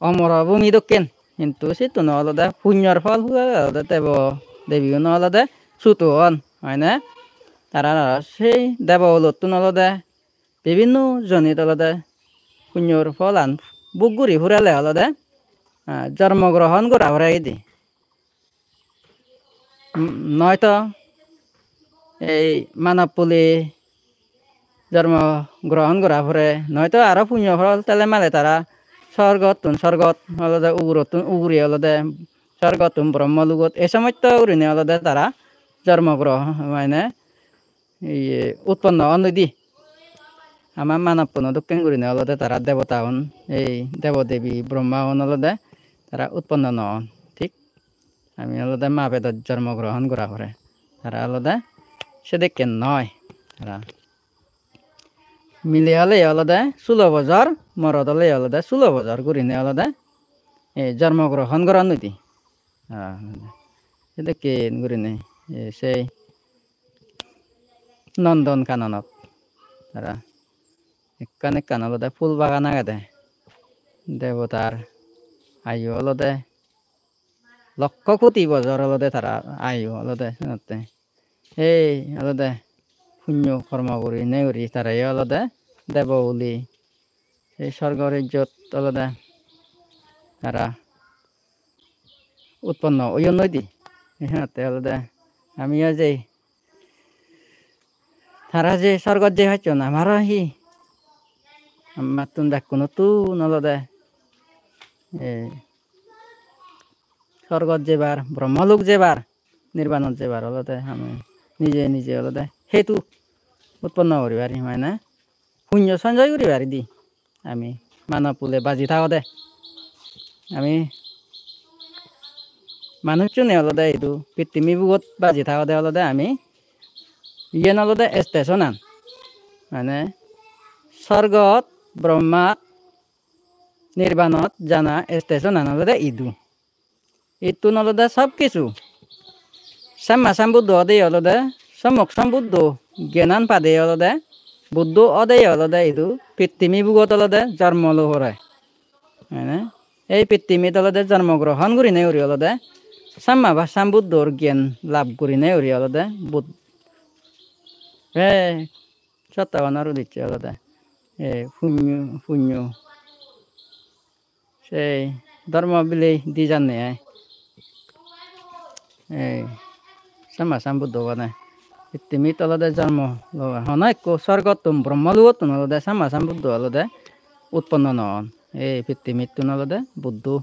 omoro bhumi dokken. Hintu sittun olode punyor phol pure olode debo debigun olode suto on, mane tara sei debo hulottun olode bibinno jonit olode punyor pholan bhog guri purele olode, ah, jormo grohon gora pore idi. Noito ei manob kule jormo grohon gora pore, noito aro punyo phol tele male tara sorgottun, sorgot olode ugurottun, ugure olode sorgottun Brahma logot, ei somosto gurinei olode tara jormo grohon, mane iye utponno on oide. Ama manobpuno dokken gurinei olode tara debotaun, ei debo debi Brahmaun olode tara utponno no on. Thik ami olode ma pedot jormo grohon gora pore. Tara olode sedekken noi. Tara mile ole olode sulo bojor, morot ole olode sulo bojor gurinei olode, e, jormo grohon goron oide. Ah, sedekken gurinei, e, sei Nondon Kananot tara ekkan ekkan olode phul bagan agede. Debotar ayu olode lokko koti bojor olode tara ayu olode senotte. Ei olode punyo kormo gurinei guri tarayo olode debo huli ei sorgo rejjot olode tara utponno oyon oide. Senotte olode amiyo jei tara je sorgot jei pacchon, amaro hi? Amattun bekkunottun olode, e, sorgot jebar, Brahmalok jebar, nirbanot jebar olode ami nije nije olode hetu utponno guri pari, mane punyo sonjoy guri pari di. Ami manob kule baji thaode, ami manuchchune olode idu pittimi bugot baji thaode olode ami iyen olode station an, mane sorgot, Brahmat, nirbanot jana station an olode idu. Ittun olode sob kisu. Samma Sambuddho ode olode, Sommok Sambuddho gyanan pade olode, Buddho ode olode idu pittimi bugot olode jormo lo pore. Mane ei pittimit olode jormo grohon gurinei guri olode Samma ba Sambuddhor gyan lab gurinei guri olode Bud-, e, sottogonor udicche olode, e, punyo, punyo. Sei dhormo biley di janne ai. Ei Samma Sambuddho bana. Pittimit olode jonmo lo-, hono ekko sorgottun, Brahma logottun olode Samma Sambuddho olode utponno no on. Ei pittimittun olode Buddho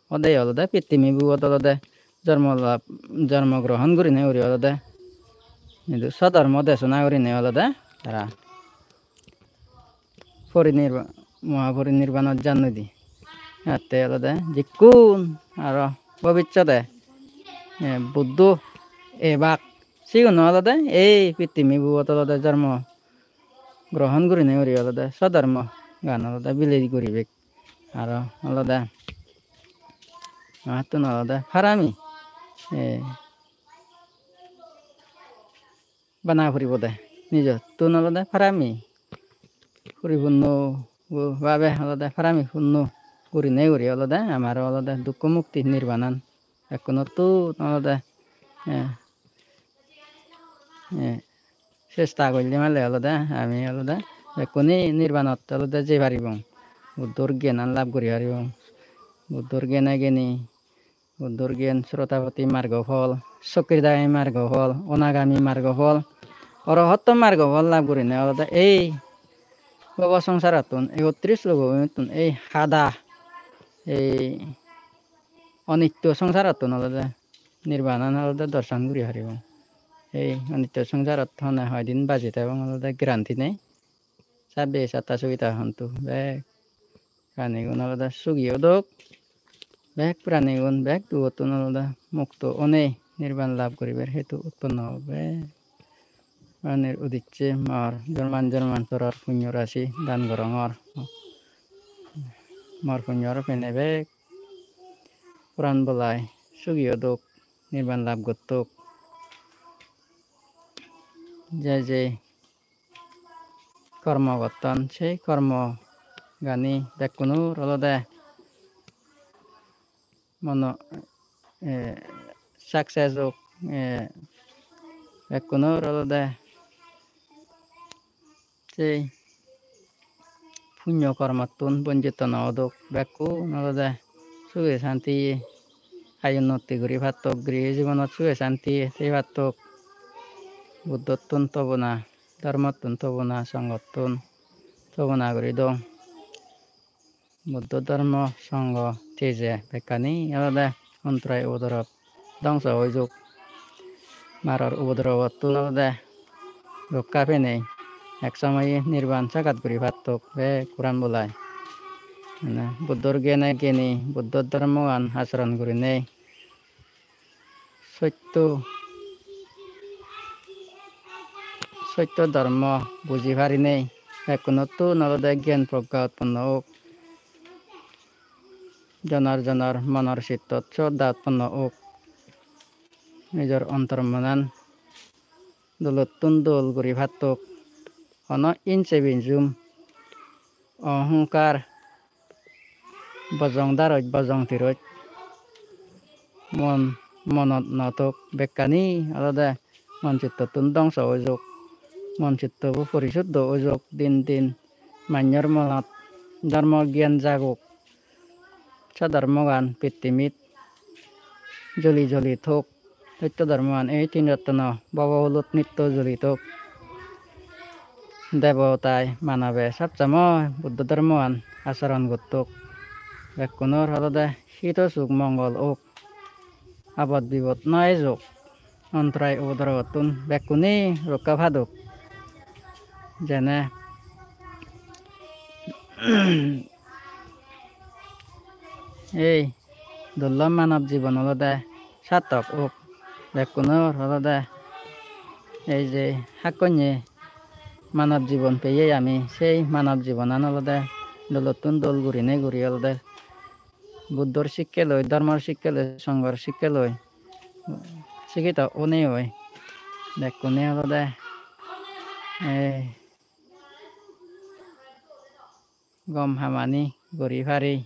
ode olode pittimi bugot olode jonmo lab, jonmo grohon gurinei guri olode idu sodhormo desona gurinei olode tara porinirba-, mohaporinirbanot jan noi di. Atte olode jikkun aro bobissode, eh, Buddho ebak, sigun olode ei pittimi bugot olode jormo grohon gurinei guri olode sodhormo gan olode biley guribek. Aro olode amattun olode parami, eh, bana puribode. Nijottun olode parami puripunno bhabe olode parami punno gurinei guri olode amaro olode dukko mukti nirbanan bekkunottun olode, eh, eh, chesta golle male olode ami olode bekkune nirbanot olode jei paribong. Buddhor gyanan lab guri paribong. Buddhor gyane gyani Buddhor gyan Srotapatti margo phol, Sokridagami margo phol, Anagami margo phol, Orohotto margo phol lab gurinei olode ei bhobo songsarottun, ekotris logottun, ei hada, ei onitto songsarottun olode nirbanan olode dorson guri paribo. Ei onitto songsarot hone hoidin baji thebong olode guarantee nei. Sabbe satta sukhita hontu. Bek pranigun olode sugi odok. Bek pranigun bek dugottun olode mukto onei nirban lab guribar hetu utponno obo. Pranir udicche mor jorman jorman toror punyo rasi dan gorongor. Mor punyo aro pene bek puran bolai sugi odok, nirban lab gottok. Je je kormo gotton, sei kormo gani bekkunor olode mono, eh, success ok, eh, bekkunor olode sei punyo kormottun bonjitto no odok, bekkun olode suge santiye ayu unnoti guri pattok, grihi jibonot suge santiye thei pattok. Buddhottun tobona, dhormottun tobona, songottun tobona guri dong. Buddho dhormo songho teje bekkani olode ontorai ubodoropot dongso oi jok. Maror ubodoropottun olode rokka penei ek somoye nirban sagat guri pattok bek puran bolai. Mane Buddhor gene geni, Buddho dhormogan acharon gurinei sotto, sotto dhormo buji parinei bekkunottun olode gyan progga utponno ok. Jonor jonor monor sittot sroddha utponno ok. Nijor ontor monan dolottun dol guri pattok. Hono inse binjum ohongkar, bojong daroj, bojong tiroj mon, monot no tok. Bekkani olode mon chittottun dongso oi jok, mon chittobo porisuddho oi jok. Din din mannor monot dhormo gyan jagok. Sodhormogan pittimit joli joli tok. Sotto dhormogan ei tin rottono bhobo hulot nitto joli tok. Debotai manobe sob somoi Buddho dhormogan acharon gottok. Bekkunor olode hito suk mongol ok. Abot bibot no ejok. Ontorai ubodoropottun bekkune rokka padok. Jene ei dullob manob jibon olode sartok ok. Bekkunor olode ei je hakkonye manob jibon peye ami, sei manob jibonan olode dolottun dol gurinei guri olode Buddhor sikke loi, dhormor sikke loi, songhor sikke loi, sikito onei oi bekkune olode, eh, gom hamani guri pari.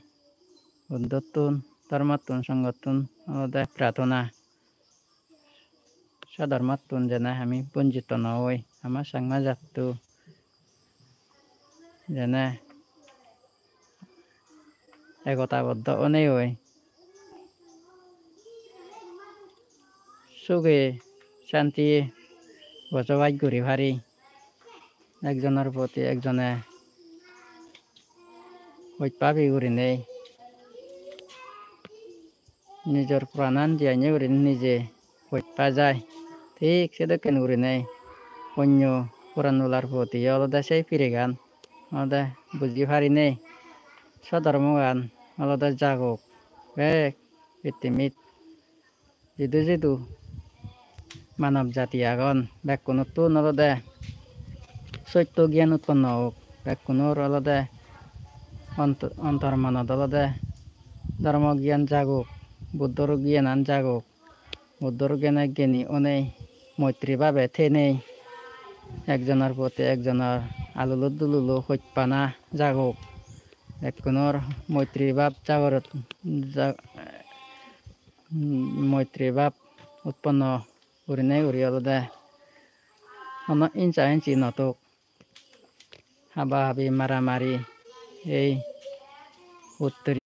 Buddhottun, dhormottun, songhottun olode prarthona. Sodhormottun jene ami bonjito no oi, ama Changma jatto jene egotaboddho onei oi suge santiye bosobas guri pari. Ekjonor proti ekjone hoj pabi gurinei nijor poranan jiyanye guri nije hoj pa jai. Thik sedokken gurinei onyo poran bolar proti olode sei piregan olode buji parinei sodhormogan olode jagok bek pittimit. Jidu jidu manob jati agon, bekkunottun olode sotto gyan utponno ok, bekkunor olode ont-, ontor monot olode dhormo gyan jagok, Buddhor gyanan jagok, Buddhor gyane gyani onei, moitri bhabe thenei, ekjonor proti ekjonor alulo dululo hojpana jagok, bekkunor moitri bhab jagorot ja-, moitri bhab utponno gurinei guri olode hono insa insi no tok. Haba habi, mara mari, ei hutturi